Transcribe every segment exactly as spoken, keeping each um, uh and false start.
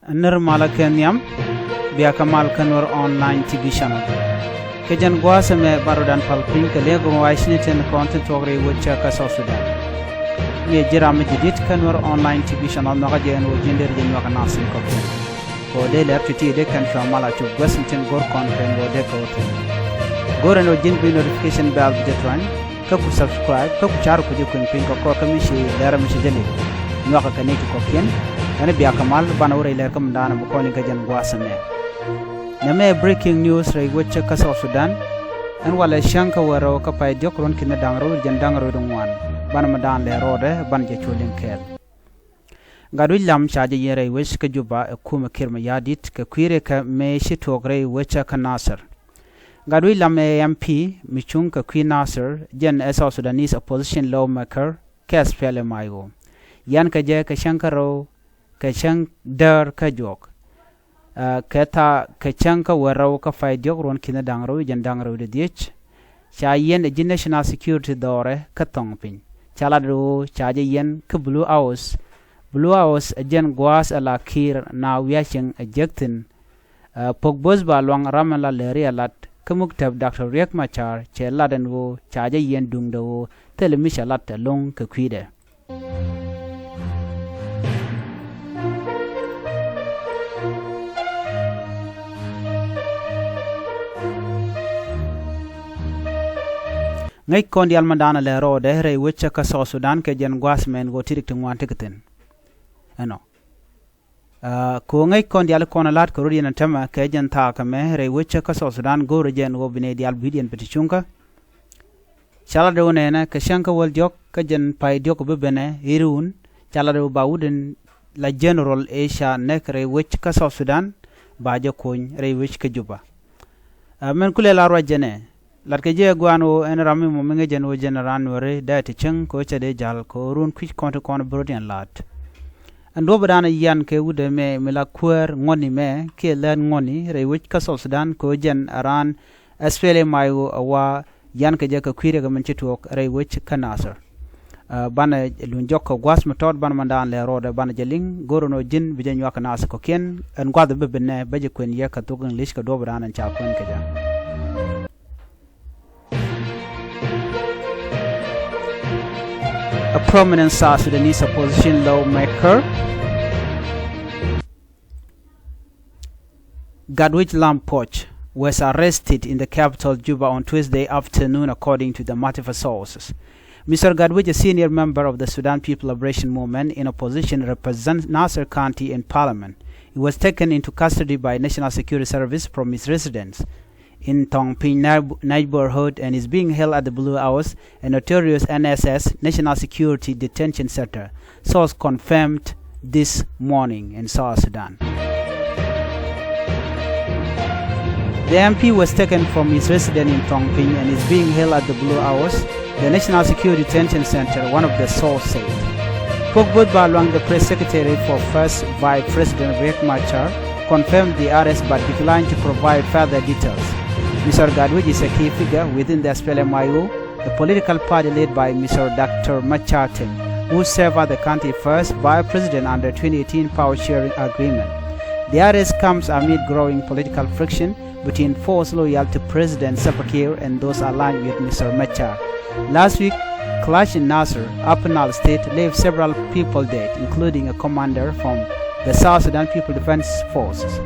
Nir malä kɛ nhiam, bia kɛ mal kä Nuer Online T V Channel. Kɛ jɛn gua̱a̱th ɛmɛ ban rɔ̱dan pal piny kɛ liɛk ruac ni tin kɔn tin tuɔk rɛy wecä kä South Sudan. Miɛ ji̱ ram mi ji̱ di̱t kä Nuer Online T V Channel nhɔakä jɛ ɛn ɣöö ji̱n dee ri jɛ nyuak ɛ nath in kɔ̱kiɛn. Kɛ ɣöö dee lɛr ti̱ti̱ dee kɛn cua mal a cop guäth in tin go̱r kɔn kɛ ɛn ɣöö dee kɛ ɣöö thi̱n. Go̱r ɛn ɣöö ji̱n bi notification bell bi jɛ tuany. Kä ku subscribe, kä ku car ku jɛ kuɛn piny kɛ kɔr kä mi ci lɛr mi ci jɛ li̱w. Nyuakä kɛ ni ti kɔ̱kiɛn, ɛn bia kɛ mal banɛ wä rɛy lɛr kä mindan bi kɔn in kä jɛn gua̱a̱th ɛmɛ. Nɛmɛ breaking news rɛy wecä kä South Sudan. Ɛn walɛ cäŋ kä wä rɛw kä pay diɔ̱k ruɔ̱n ki̱n da̱ŋ rɛw jɛn da̱ŋ rɛw di ŋuan. Banɛ mindan lɛ rɔɔdɛ, banɛ jɛ cu liŋ kɛɛl. Gatwec Lam ca jɛ yiɛn rɛy wec kä Juba ɛ kumɛ Kiir Mayardit kɛ kui̱ rɛy kä mëë ci tuɔɔk rɛy wecä kä Nasir. Gatwec Lam ɛ M P mi cuŋ kɛ kui̱ Nasir, jɛn ɛ South Sudanese opposition lawmaker kɛ S P L M I O. Yian kɛ jɛ kɛ cäŋ kä rɛw kɛ cäŋ däär kä juɔk. Ɛ, kɛ thaa kɛ cäŋ kä wä rɛw kä pay diɔ̱k ruɔ̱n ki̱n da̱ŋ rɛw jɛn da̱ŋ rɛw di dhiec. Ca yiɛn ɛ ji̱ national security dhɔrɛ kä thɔŋ piny. Ca lat ɣöö ca jɛ yiɛn kä Blue House. Blue House ɛ jɛn gua̱a̱th ɛ la Kiir na wi̱i̱ a cieŋ ɛ jek thi̱n. Ɛ, pok bo̱th ba luaŋ ram ɛn la lɛri ɛ lat kä muk tɛp Doctor Riek Machar cɛ lat ɛn ɣöö ca jɛ yiɛn duŋdɛ ɣöö thilɛ mi cɛ lat ɛlɔ̱ŋ kɛ kui̱dɛ. Ŋäc kɔn diaal mandan a lɛ rɔɔdɛ rɛy wecä kä South Sudan kɛ jɛn gua̱a̱th mɛn ɣöö ti̱ti̱ ti ŋuan ti kɛ thi̱n. Ɛnɔ. Ɛ, kɛ ɣöö ŋäc kɔn diaal kɔn a la̱t kɛ rot yɛn a tämɛ kɛ jɛn thaak ɛmɛ rɛy wecä kä South Sudan go̱o̱rä jɛn ɣöö bi nɛy diaal bi wi̱cdiɛn bi ti cuŋkä. Ca lat ɣöö nɛnɛ kɛ cäŋ kä wäl diɔ̱k kä jɛn pay diɔ̱k bi benɛ i̱ run ca lat ɣöö ba wut in la general ëë ca näk rɛy wec kä South Sudan ba jɛ kuny rɛy wec kä Juba. Ɛ, mɛn kulɛ la ruac jɛnɛ. Latkɛ jɛ gua̱a̱n ɣöö ɛn ram mi mɔ mi ŋäc jɛn ɣöö jɛn raan Nuääri dee ti cäŋ kɛ ɣöö cɛ dee ja̱l kɛ ɣöö ruun kui̱c kɔn ti kɔn bi rɔ̱diɛn la̱t. Ɛn duɔ̱ɔ̱pdan yian kɛ wut ɛmɛ mi la kuäär ŋuɔ̱tni mɛ kiɛ lät ŋuɔ̱tni rɛy wec kä South Sudan kɛ ɣöö jɛn raan S P L M I O ɛ wa yian kɛ jɛ kɛ kui̱ riɛk min ci tuɔɔk rɛy wec kä Nasir. Ɛ, banɛ luny jɔk kɛ gua̱a̱th mi tɔt banɛ mandan lɛ rɔɔdɛ banɛ jɛ liŋ go̱r ɛn ɣöö ji̱n bi jɛ nyuak kɛ naath kɔ̱kiɛn ɛn gua̱a̱th bi bi nɛ bä jɛ kuɛn yɛ kɛ thok English kɛ duɔ̱ɔ̱pdan ɛn ca kuɛn kɛ jɛ. A prominent South Sudanese opposition lawmaker, Gatwec Lam Puɔc, was arrested in the capital Juba on Tuesday afternoon, according to the multiple sources. Mister Gatwec, a senior member of the Sudan People Liberation Movement in opposition, represents Nasir County in parliament. He was taken into custody by National Security Service from his residence in Thong Piny neigh-, neighborhood and is being held at the Blue House, a notorious N S S, National Security Detention Center. Source confirmed this morning in South Sudan. The M P was taken from his residence in Thong Piny and is being held at the Blue House, the National Security Detention Center, one of the source said. Pok Both Ba Luang, the press secretary for First Vice President Riek Machar, confirmed the arrest but declined to provide further details. Mister Gatwec is a key figure within the S P L M I O, a political party led by Mister Doctor Machar Teny, who served as the country's first vice president under twenty eighteen power sharing agreement. The arrest comes amid growing political friction between forces loyal to President Salva Kiir and those aligned with Mister Machar. Last week, clash in Nasir, Upper Nile State, left several people dead, including a commander from the South Sudan People Defense Forces.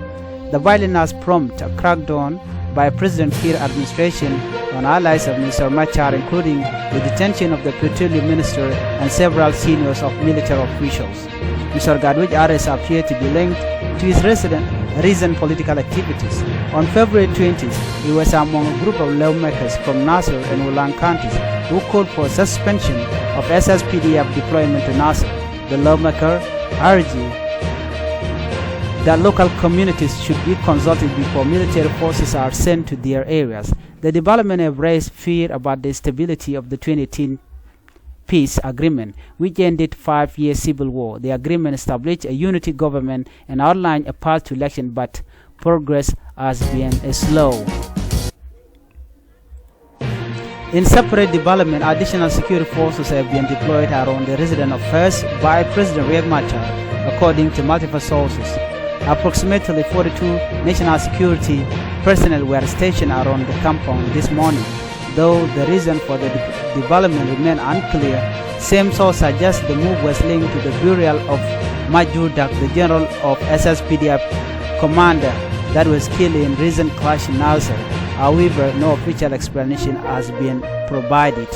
The violence has prompted a crackdown by President Kiir administration on allies of Mister Machar, including the detention of the petroleum minister and several seniors of military officials. Mister Gatwec arrest appear to be linked to his recent, recent political activities. On February twentieth, he was among a group of lawmakers from Nasir and Ulang counties who called for suspension of S S P D F deployment to Nasir. The lawmaker urged that local communities should be consulted before military forces are sent to their areas. The development have raised fear about the stability of the twenty eighteen peace agreement, which ended five-year civil war. The agreement established a unity government and outlined a path to election, but progress has been slow. In separate development, additional security forces have been deployed around the residence of First Vice President Riek Machar, according to multiple sources. Approximately forty-two national security personnel were stationed around the compound this morning, though the reason for the de- development remain unclear. Same source suggests the move was linked to the burial of Majur Dak, the general of S S P D F commander that was killed in recent clash in Nasir. However, no official explanation has been provided.